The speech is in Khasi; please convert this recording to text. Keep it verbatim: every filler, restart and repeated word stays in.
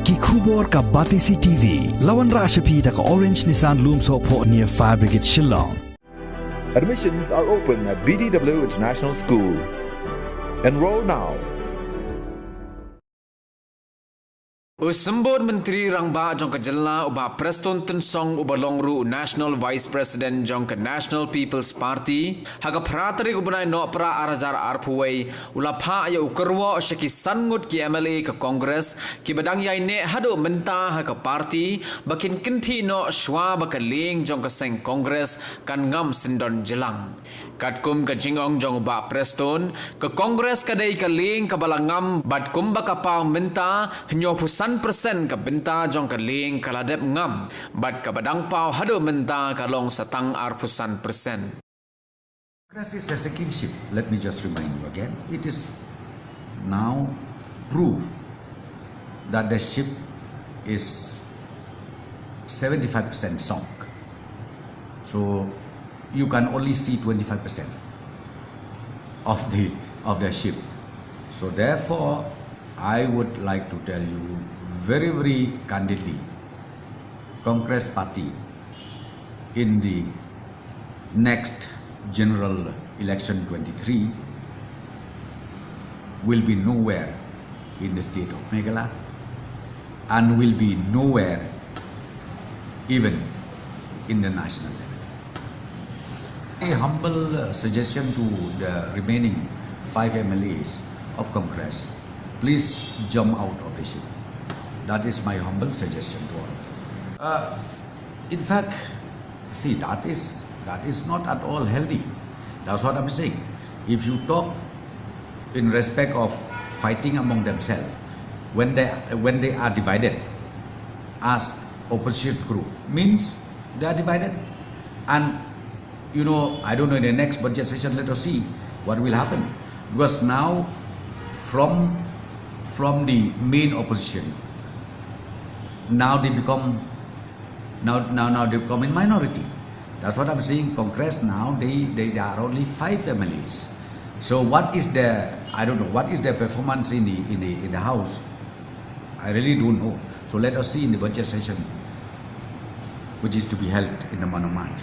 Ki khubor ka Batesi T V. La wanrah sha phi da ka Orange Nissan Lumsohphoh near Fire Brigade Shillong. Admissions are open at B D W International School. Enroll now. U Symbud Myntri Rangbah jong ka jylla u Bah Prestone Tynsong uba long ruh u National Vice President jong ka National People's Party, ha ka phra tarik u bnai Nohprah ar hajar arphew wei, u la phah ïa u kyrwoh sha ki san ngut ki M L A ka Congress kiba dang ïaineh haduh mynta ha ka party ba kin kynthih noh shwa ba ka lieng jong ka seng Congress kan ngam syndon jlang. Katkum ka jingong jong u Bah Prestone, ka Congress ka dei ka lieng kaba la ngam bad kumba ka paw mynta, hynñiewphew san percent ka bynta jong ka lieng ka la dep ngam, bad kaba dang paw haduh mynta ka long sa tang arphew san percent. Congress is a sinking ship. Let me just remind you again. It is now proved that the ship is seventy-five percent sunk. So you can only see twenty-five percent of the of the ship. So therefore, I would like to tell you very, very candidly, Congress Party in the next general election twenty-three will be nowhere in the state of Meghalaya and will be nowhere even in the national level. A humble uh, suggestion to the remaining five M L As of Congress, please jump out of the ship. That is my humble suggestion to all of them. Uh, in fact, see, that is that is not at all healthy. That's what I'm saying. If you talk in respect of fighting among themselves, when they when they are divided as opposition group, means they are divided. And you know, I don't know, in the next budget session, let us see what will happen. Because now, from from the main opposition, now they become now now now they become in minority. That's what I'm saying. Congress now, they, they, they are only five M L As. So what is their, I don't know, what is their performance in the in the in the house? I really don't know. So let us see in the budget session, which is to be held in the month of March.